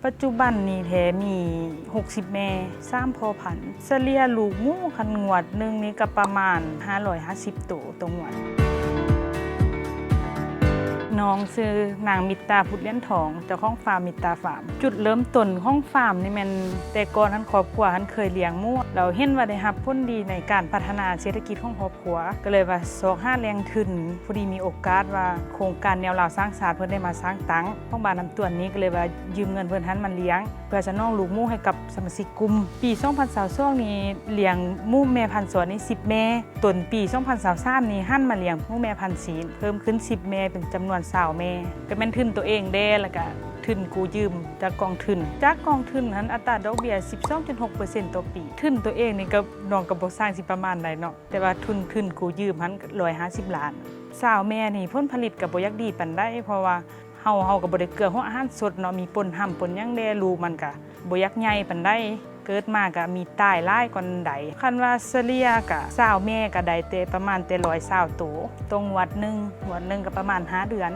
ປັດຈຸບັນນີ້ແທ້ມີຫົກສິບແມ່ ສາມພໍ່ພັນ. ສະເລ່ຍລູກໝູຄັນງວດໜຶ່ງນີ້ກໍປະມານຫ້າຮ້ອຍຫ້າສິບໂຕຕໍ່ງວດ. ນ້ອງຊື່ນາງ ມິດຕາ ພຸດຫຼຽນທອງ ເຈົ້າຂອງຟາມມິດຕາຟາມ. ຈຸດເລີ່ມຕົ້ນຂອງຟາມນີ້ແມ່ນແຕ່ກ່ອນຫັ້ນ ຄອບຄົວຫັ້ນເຄີຍລ້ຽງໝູ ແລ້ວເຫັນວ່າໄດ້ຮັບຜົນດີໃນການພັດທະນາເສດຖະກິດຂອງຄອບຄົວ ກໍເລີຍວ່າຊອກຫາແຫຼ່ງທຶນ. ພໍດີມີໂອກາດວ່າໂຄງການແນວລາວສ້າງຊາດເພິ່ນໄດ້ມາສ້າງຕັ້ງຂອງບ້ານນ້ຳຕວນນີ້ ກໍເລີຍວ່າຢືມເງິນເພິ່ນຫັ້ນມາລ້ຽງ ເພື່ອສະໜອງລູກໝູໃຫ້ກັບສະມາຊິກກຸ່ມ. ປີສອງພັນຊາວສອງນີ້ລ້ຽງໝູແມ່ພັນສອນນີ້ສິບແມ່. ຕົ້ນປີສອງພັນຊາວສາມນີ້ຫັນມາລ້ຽງໝູແມ່ພັນຊີນ ເພີ່ມຂຶ້ນສິບແມ່ ເປັນຈຳນວນຊາວແມ່. ກໍແມ່ນທຶນໂຕເອງແດ່ ແລ້ວກະທຶນກູ້ຢືມຈາກກອງທຶນ. ຈາກກອງທຶນຫັ້ນອັດຕາດອກເບ້ຍສິບສອງຈຸດຫົກເປີເຊັນຕໍ່ປີ. ທຶນໂຕເອງນີ້ກໍ ນ້ອງກໍບໍ່ຊ່າງຊິປະມານໃດເນາະ ແຕ່ວ່າທຶນ ທຶນກູ້ຢືມຫັ້ນຮ້ອຍຫ້າສິບລ້ານ. ຊາວແມ່ນີ້ຜົນຜະລິດກໍບໍ່ຢາກດີປານໃດ ເພາະວ່າເຮົາ ເຮົາກໍບໍ່ໄດ້ເກືອຫົວອາຫານສົດເນາະ ມີປົນຮຳປົນຫຍັງແດ່ ລູກມັນກໍບໍ່ຢາກໃຫຍ່ປານໃດ. ເກີດມາກໍມີຕາຍຫຼາຍກວ່າໃດ. ຄັນວ່າສະເລ່ຍກໍຊາວແມ່ກໍໄດ້ແຕ່ປະມານແຕ່ຮ້ອຍຊາວໂຕຕໍ່ງວດໜຶ່ງ ງວດໜຶ່ງກໍປະມານຫ້າເດືອນ.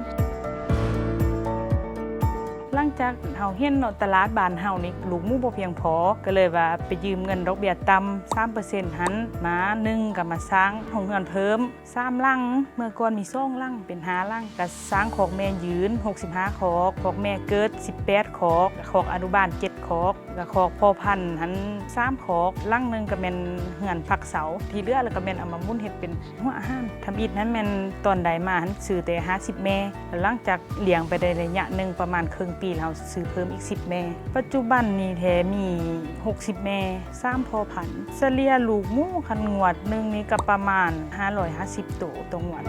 ຫຼັງຈາກເຮົາເຫັນເນາະ ຕະຫຼາດບ້ານເຮົານີ້ລູກໝູບໍ່ພຽງພໍ ກໍເລີຍວ່າໄປຢືມເງິນດອກເບ້ຍຕ່ຳສາມເປີເຊັນຫັ້ນມາ ໜຶ່ງກໍມາສ້າງໂຮງເຮືອນເພີ່ມ ສາມຫຼັງ ເມື່ອກ່ອນມີສອງຫຼັງເປັນຫ້າຫຼັງ ກະສ້າງຄອກແມ່ຢືນຫົກສິບຫ້າຄອກ ຄອກແມ່ເກີດສິບແປດຄອກ ຄອກອະນຸບານເຈັດຄອກ ກະຄອກພໍ່ພັນຫັ້ນສາມຄອກ. ຫຼັງໜຶ່ງກະແມ່ນເຮືອນພັກເຊົາ ທີ່ເຫຼືອລະກະແມ່ນເອົາມາໝູນເຮັດເປັນຫົວອາຫານ. ທຳອິດຫັ້ນແມ່ນຕອນໄດ້ມາຫັ້ນຊື້ແຕ່ຫ້າສິບແມ່ ແລ້ວຫຼັງຈາກລ້ຽງໄປໄດ້ໄລຍະໜຶ່ງ ປະມານເຄິ່ງປີແລ້ວ ເຮົາຊື້ເພີ່ມອີກສິບແມ່. ປັດຈຸບັນນີ້ແທ້ມີຫົກສິບແມ່ ສາມພໍ່ພັນ. ສະເລ່ຍລູກໝູຄັນງວດໜຶ່ງນີ້ກໍປະມານຫ້າຮ້ອຍຫ້າສິບໂຕຕໍ່ງວດ.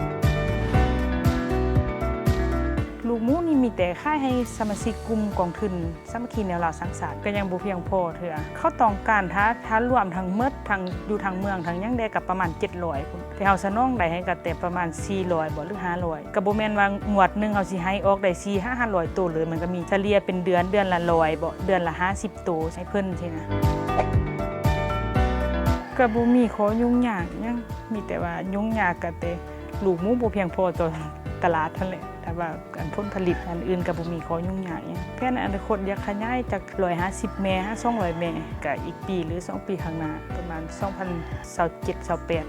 ລູກໝູນີ້ມີແຕ່ຂາຍໃຫ້ສະມາຊິກກຸ່ມກອງທຶນສາມັກຄີແນວລາວສ້າງຊາດ ກໍຍັງບໍ່ພຽງພໍເທື່ອ. ເຂົາຕ້ອງການ ຖ້າ ຖ້າລວມທັງໝົດ ທັງຢູ່ທັງເມືອງທັງຫຍັງແດ່ ກໍປະມານເຈັດຮ້ອຍພຸ້ນ ແຕ່ເຮົາສະໜອງໄດ້ໃຫ້ກໍແຕ່ປະມານສີ່ຮ້ອຍບໍ່ ຫຼືຫ້າຮ້ອຍ. ກໍບໍ່ແມ່ນວ່າງວດໜຶ່ງເຮົາຊິໃຫ້ອອກໄດ້ສີ່ຫ້າຮ້ອຍໂຕເລີຍ ມັນກໍມີສະເລ່ຍເປັນເດືອນ ເດືອນລະຮ້ອຍບໍ່ ເດືອນລະຫ້າສິບໂຕໃຫ້ເພິ່ນຊີ້ນະ. ກໍບໍ່ມີຂໍ້ຫຍຸ້ງຍາກຫຍັງ ມີແຕ່ວ່າຫຍຸ້ງຍາກກໍແຕ່ລູກໝູບໍ່ພຽງພໍຕໍ່ຕະຫຼາດຫັ້ນແຫຼະ ແຕ່ວ່າອັນຜົນຜະລິດອັນອື່ນກໍບໍ່ມີຂໍ້ຫຍຸ້ງຍາກຫຍັງ. ແຜນອະນາຄົດຢາກຂະຫຍາຍຈາກຮ້ອຍຫ້າສິບແມ່ຫາສອງຮ້ອຍແມ່ ກໍອີກປີ ຫຼື ສອງປີຂ້າງໜ້າ ປະມານສອງພັນຊາວເຈັດ ຊາວແປດ.